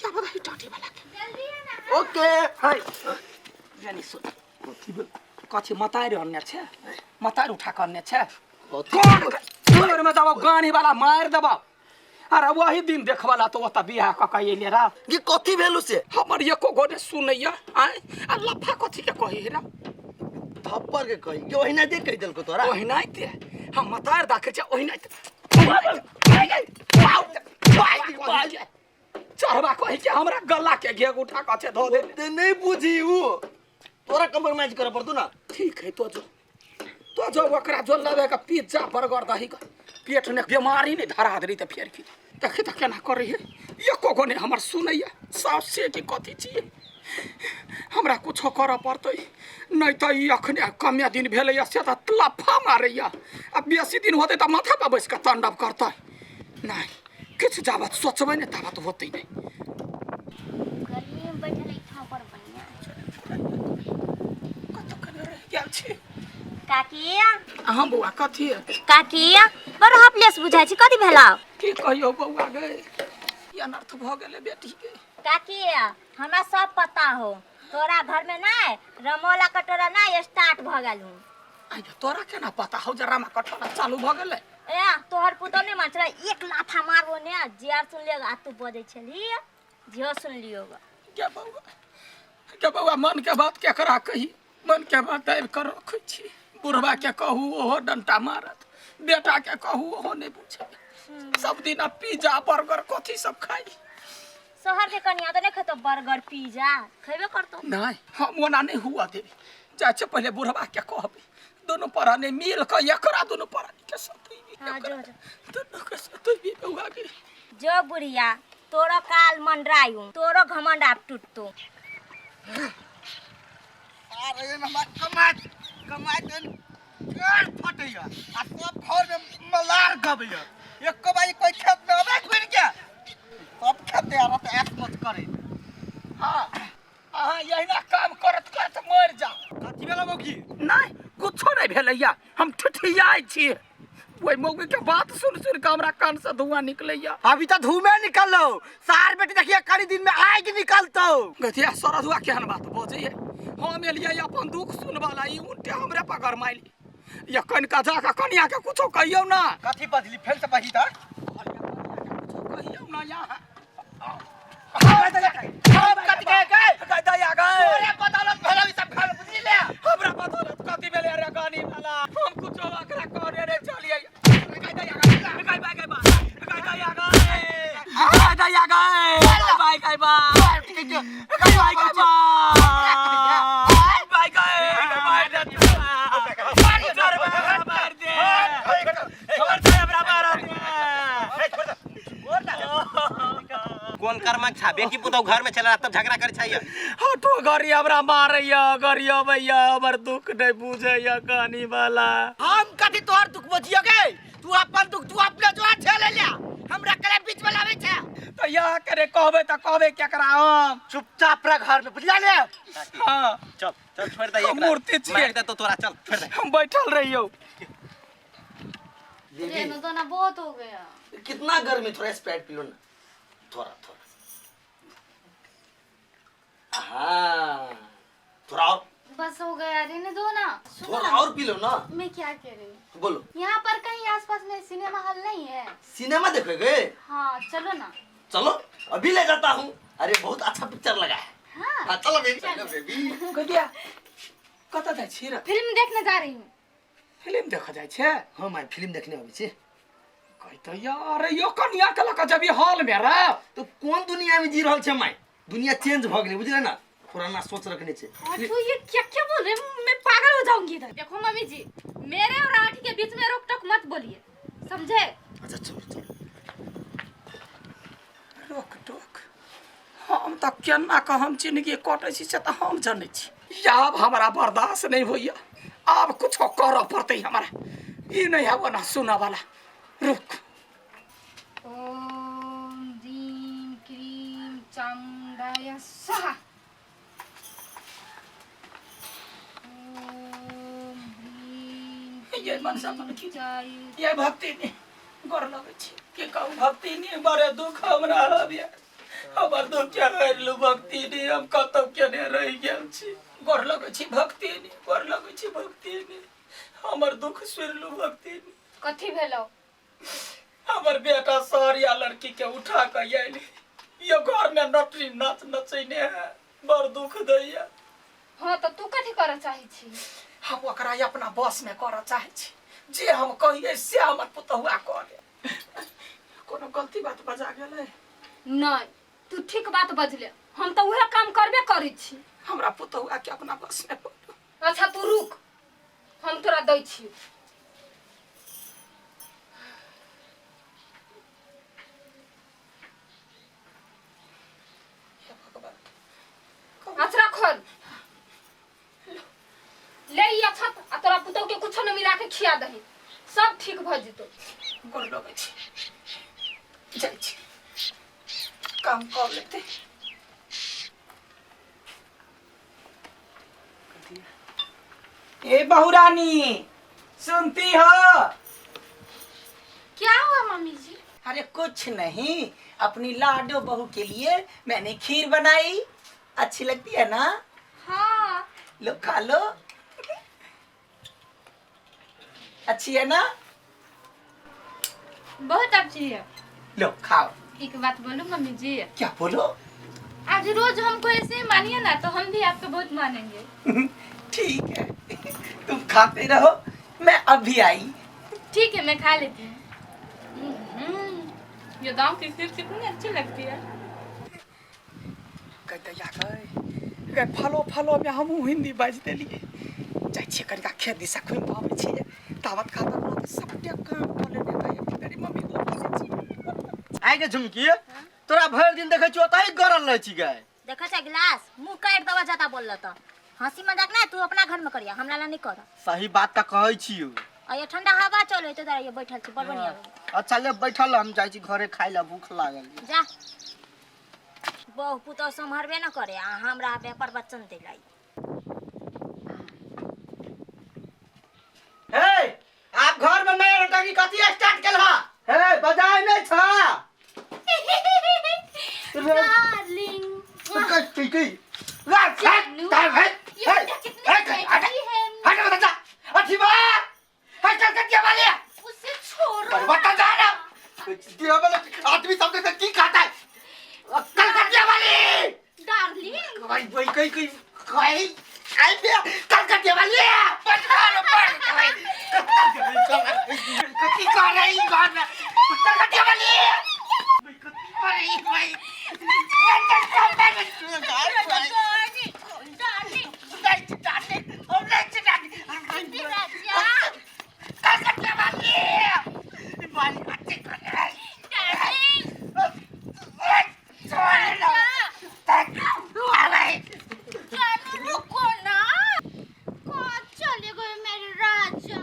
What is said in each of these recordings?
या बधाई टाटी वाला के। ओके। हाय जानी सुन, कथी मतारि अनने छै? मतारि उठा कऽ अनने छै? कथी में दबाव गानी वाला मारि दबाव। अरे वही दिन देखवाला तो ओतऽ बियाह कऽ कऽ एलियै रा। ये कथी भेलु से? हमर एको गोटे सुनैया आँय। आ लफा कथी के कही रा? थप्पड़ के कही के ओहिना दे कहि देलको तोरा? ओहिनाइते हम मतार दाखै छै ओहिनाइते। चढ़बा कही के हमरा गला के घेग उठा कऽ छै धऽ दे। ते नहीं बुझी उ तोरा कम्प्रोमाइज करे पड़तौ ना। ठीक है, तो जो तो जो ओकरा जो लेबे के पिज्जा बर्गर दही के पेट ने बीमारी नहीं धरा देली तऽ फेर की देखी तऽ केना करै है। एको गो नहि हमर सुनैया। साउस से कि कथी छियै, हमरा कुछो करऽ पड़तै, नहि तऽ ई अखने कमे दिन भेलैया से तऽ लफा मारैया, आ बेसी दिन होतै तऽ माथा पर बैस कऽ तांडव करतै। नहि किछु जाबत सोचबै नहि ताबत होतै नहि। गर्मी में बैठल है ठाव पर बढ़िया। कतऽ कने रहि गेल छी। काकी। अहाँ बौआ कथी है? काकी बड़ हपलेस बुझाइ छी, कथी भेलौ? की कहियौ बौआ गे, ई अनर्थ भऽ गेलै बेटी के। काकी हमरा सब पता हो, तोरा घर में नहीं रमोला कटोरा नहीं स्टार्ट भ गेल हूँ। आइ तोरा केना पता हौ जे रामा कटोरा चालू भऽ गेलै? ए तोहर पुतोह नहीं मान छलै, एक लाफा मारबो ने जे सुन लियो आ तू बजै छली जे सुन लियो। के बौआ, के बौआ, मन के बात केकरा कही? मन के बात दाबि कऽ रखै छी। बुढ़वा के कहू ओहो डंटा मारत, बेटा के कहू ओहो नहि बुझै। सब दिन आब पिज्जा बर्गर कथी सब खाइ। शहर के कनिया तऽ नहीं खेतो बर्गर पिज्जा, खेबे करतो। नहीं, हम ओना नहीं हुआ देवी। जाइ छै पहिले बुढ़वा के कहबै, दोनों परानी मिल कऽ एकरा दोनों परानी के सतेबी। हाँ, जो, जो। दोनों के सतेबी बौआ के। जो बुढ़िया तोरो काल मंडरायू, तोरो घमंड आब टूटतो। अरे हमरा कमाई कमाई तो पेट फटैया आ सब घर में मलार गबैया। एको बारी कोई खेत में अबे घुरि के सब खेत आर त ऐश मौज करे। हाँ, अहाँ यहिना काम करत करत मरि जाउ। कथी भेला मौगी? नहीं, कुछो नहीं भेलैया, हम ठिठियाइ छी। ओहि मौगी के बात सुन सुन के हमरा कान से धुआं निकलैया। अभी तो धुमे निकललो, सार बेटी देखिए कड़ी दिन में आग निकलतो। गथिया सरधुआ केहन बात बजैया। हम एलियै अपन दुख सुनबा ला, ई उल्टे हमरे पर गरमाइली। या कनिका जाके कनिया के कुछो कहियौ ना। कथी बजली फेर से बही त? कुछो कहियौ ना यहाँ। हम कथी कहे गए? गए दया गए। तोरे बदौलत भेलौ ई सब घर, बुझली ले? हमरा बदौलत कथी भेलै रे गानी वाला? हम कुछो ओकरा करे रे चलियै। गए दया गए। गए बाय गए बाय। गए दया गए। गए दया गए। बाय गए बाय। गए बाय गए बाय। बाय गए। बाय दे। मार मार दे। छोड़ दे हमरा मार दे। कोन कर्मक छा बेटी पुतहु घर में चला तब झगड़ा करे छै। हटो गरी हमरा मारैया गरियबैया, हमर दुख नहीं बुझैया कहानी वाला। हम कथी तोहर दुख बुझियो गे? तू अपन दुख तू अपने जो झेले ले, हमरा करे बीच में लाबै छै। तो यहाँ करे कहबै त कहबै केकरा हम? चुपचाप रह घर में, बुझलियै ने? हाँ। चल चल छोड़ दे हम एकरा। मूर्ति छियै। मारि दे तो तोरा, चल छोड़ दे। हम बैठल रहियौ। रहने दो ना, बहुत हो गया। कितना गर्मी, थोड़ा स्प्राइट पी लो ना, थोड़ा थोड़ा। हाँ थोड़ा और। बस हो गया, रहने दो ना। सुनो थोड़ा ना, और पी लो ना। मैं क्या कह रही हूँ? बोलो। यहाँ पर कहीं आसपास में सिनेमा हॉल नहीं है? सिनेमा देखोगे? हाँ चलो ना। चलो अभी ले जाता हूँ। अरे बहुत अच्छा पिक्चर लगा है। हाँ। हाँ चलो बेबी, चलो बेबी। गदिया कतऽ जाइ छी रे? फिल्म देखने जा रही हूँ। फिल्म देखऽ जाइ छै? हाँ मैं फिल्म देखने अबै छी। कहै तऽ यार यो कनिया के लऽ कऽ जबी हॉल में रे। तो कोन दुनिया में जी रहल छै माय? दुनिया चेंज भ गेलै, बुझले ना? पुराना सोच रखने छै। आठू ये क्या क्या बोल रहे हैं? मैं पागल हो जाऊंगी इधर। देखो मम्मी जी, मेरे और आठी के बीच में रोक टोक मत बोलिए, समझे? अच्छा चलो चलो। रोक टोक हम तऽ केना कऽ हम जिंदगी कटै छी से तऽ हम जनै छी। आब हमरा बर्दाश्त नहीं होइया, आब कुछो करऽ पड़तै हमरा। ई नहीं है ओना सुनऽ वाला। रुक। ओम ह्रीं क्रीं चामुंडाय स्वाहा। ओम ह्रीं ये मनसा मन की चाय। ये भक्ति ने गोर लगै छी। के कहू भक्ति ने, बड़े दुख हमरा होइया। हमर दुख के हारि भक्ति नहीं हम कतौ केने रहि गेल छी। गोर लगै छी भक्ति नहीं, गोर लगै छी भक्ति नहीं, हमर दुख सुनलू भक्ति नहीं। कथी भेलो? हमर बेटा सहरिया लड़की के उठा के आयल, यो घर में नटरी नाच नचैने है, बड़ दुख दैया। हाँ तो तू कथी करऽ चाहै छी? हम ओकरा अपना बस में करऽ चाहै छी, जे हम कहिए से हमर पुतहुआ करे। कोनो गलती बात बजा गेलै? नहीं, तू ठीक बात बजले, हम तो उहे काम करबे करै छी। हमरा पुतहुआ के अपना बस में करू। अच्छा तू रुक, हम तोरा दै छी। हे भगवान। अचरा खोल ले ई अछत आ तोरा पुतहु के कुछो न मिला के खिया दही, सब ठीक भ जेतो। गोर लगै छी, जाइ छी काम कर लेते। ए बहुरानी सुनती हो? क्या हुआ मम्मी जी? अरे कुछ नहीं, अपनी लाडो बहू के लिए मैंने खीर बनाई, अच्छी लगती है ना? हाँ। लो खा लो, अच्छी है ना? बहुत अच्छी है। लो खाओ। एक बात बोलूं मम्मी जी? क्या बोलो? आज रोज हमको ऐसे ही मानिए ना तो हम भी आपको बहुत मानेंगे। ठीक है, तुम खाते रहो, मैं अभी आई। ठीक है, मैं खा लेती हूँ। ये गांव की खीर कितनी अच्छी लगती है। दैया गए गए फलो फलो में हमहूँ हिंदी बाजि देलियै। जाइ छियै कनिका खेत दिशा घुमि कऽ अबै छियै, तावत खाता तऽ सबटे काम कऽ लेने रहै तेरी मम्मी। आइ के झुमकी, तोरा भरि दिन देखै छियौ ओतहि गरल रहै छी गए। देखै छै गिलास मुंह काटि देबऽ जादा बोलल तऽ। हंसी मजाक ना तू अपना घर में करिया, हमरा ला नहीं कर। सही बात तऽ कहै छियौ। आ ये ठंडा हवा चलै तो ये बैठल छी, बड़ बढ़िया। अच्छा ले बैठल, हम जाइ छी घरे खाइ ला, भूख लागल। जा, बहु पुतहु सम्हरबे न करे आ हमरा व्यापार बच्चन दिलाई। हे आप घर में नया नौटंकी कथी स्टार्ट केलहा? हे बजाय नहीं छा। डार्लिंग की की जानू, ये बेटा कितनी सेक्सी है। हट बता जा अथी बा हट चल कटिया वाले उसे छोड़ो। बता जा ना दिया वाला आदमी सब देखते की खाता है कलकतिया वाली। डार्लिंग भाई भाई कई कई कई आई बे कलकतिया वाली बच मारो भाई कथी कर रही घर में कलकतिया वाली भाई भाई जानू रुको ना, कहाँ चले गए मेरे राजा?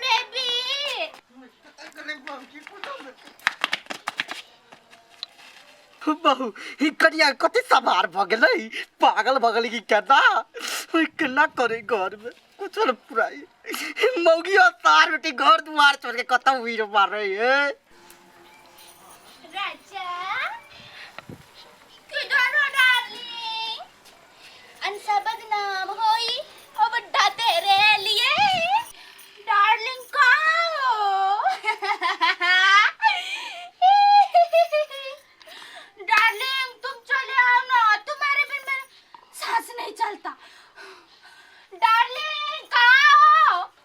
बेबी बहु ई कनिया कते सवार भऽ गेलै, पागल भऽ गेलै कि केना केना करे घर में कुछ न पुराई मौगी और सार बेटी घर दुआर छोड़ के कतौ वीर मार रही है। राजा किधर हो डार्लिंग? अनसा बदनाम होई ओ बड्डा तेरे लिए। डार्लिंग कहाँ हो? डार्लिंग तुम चले आओ ना, तुम्हारे बिन मेरा सांस नहीं चलता। डार्लिंग कहाँ हो?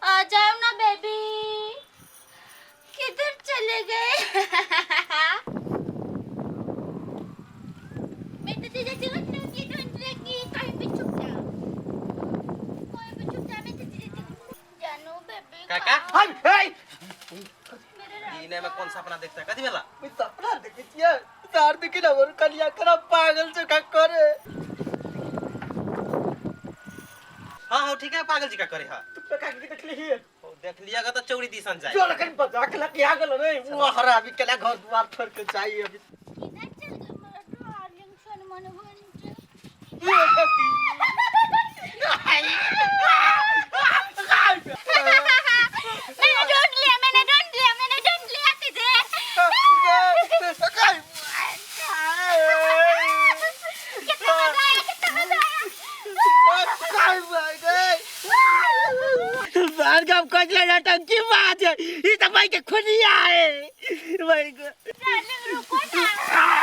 आ जाओ ना बेबी, किधर चले गए? मैं तो तुझे ढूंढ लूंगी, ढूंढ लूंगी, कहीं भी छुप जा, कहीं भी छुप जा, मैं तो तुझे ढूंढ जानू बेबी। काका? हाय हे मेरे ई में कौन सपना देखता है? कथी भेला? सपना देखै छियै सार देखी ना हमर कनिया करा पागल चोखा करे। हाँ हाँ ठीक है, पागल जी का करे। हाँ तू तो काकी के देखली ही? देख लिया तो चौड़ी दिसन जाए। चल कहीं बजा के लग आ गेल रे वो हरामी केला घर दुआर छोड़ के जाई अभी। किधर चल गए मेरा डार्लिंग सन मन बन। नौटंकी बाज ई त भाई के खुनिया है भाई के डार्लिंग रुको ना।